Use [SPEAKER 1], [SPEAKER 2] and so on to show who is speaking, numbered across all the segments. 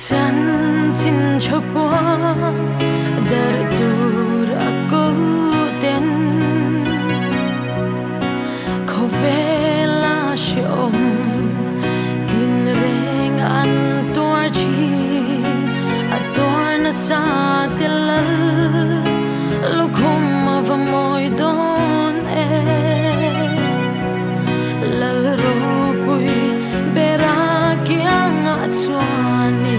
[SPEAKER 1] Chan chin chopua dar tur ako ten Khovela shiom tin reng an tuar chin adorna sa telal lukhum avamoy don e lal ropui berakiang chuani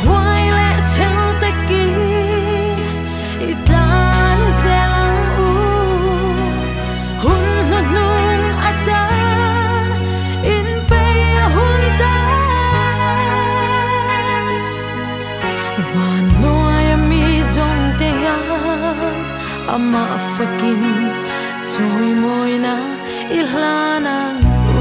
[SPEAKER 1] huai le chel takin itlan zelang u hun nung atan in pe hun ta van noy mi zong te ama fakin choi moi na ilhanang u.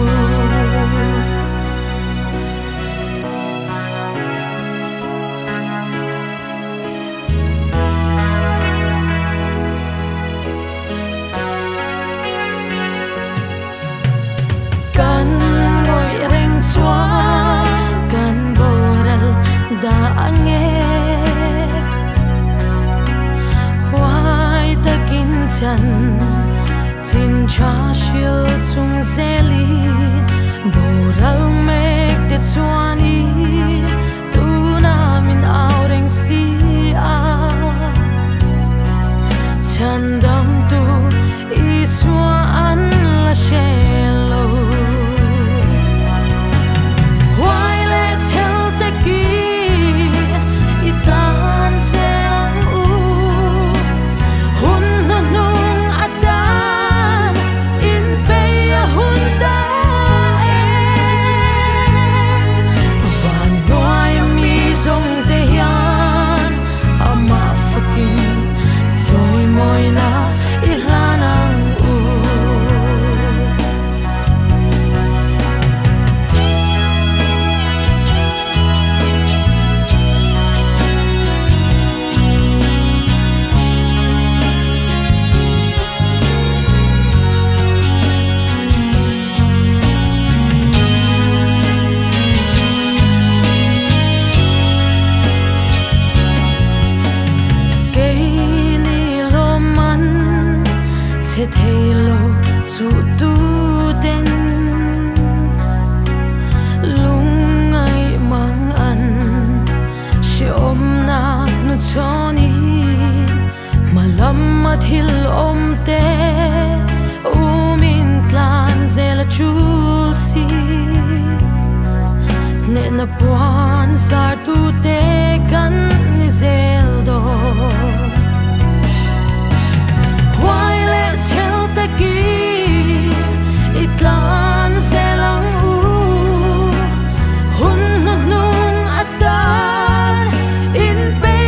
[SPEAKER 1] Kan ngồi reng chuan kan boral da ange hoài takin chan chin cha shil chung zeli boral mek te chuani tu na min au reng si a chan dam tu iswa an la shelo huai le chel taki itlan selang u hun nung atan in pe hun ta e van noi mi zong te hian ama fakin choi moi na ihlanang u. Che thei lo chu tu ten lung ai mang an she om na nu choni malam ma thil om te umin tlan zela chu si ne na puan sar tu te kan ni zel do huai le chel taki itlan selang u hun nung atan in pe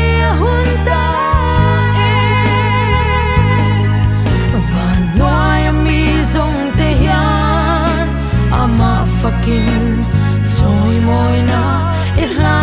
[SPEAKER 1] hun ta e van noi mi zong te hian ama fakin choi moi na ihlan.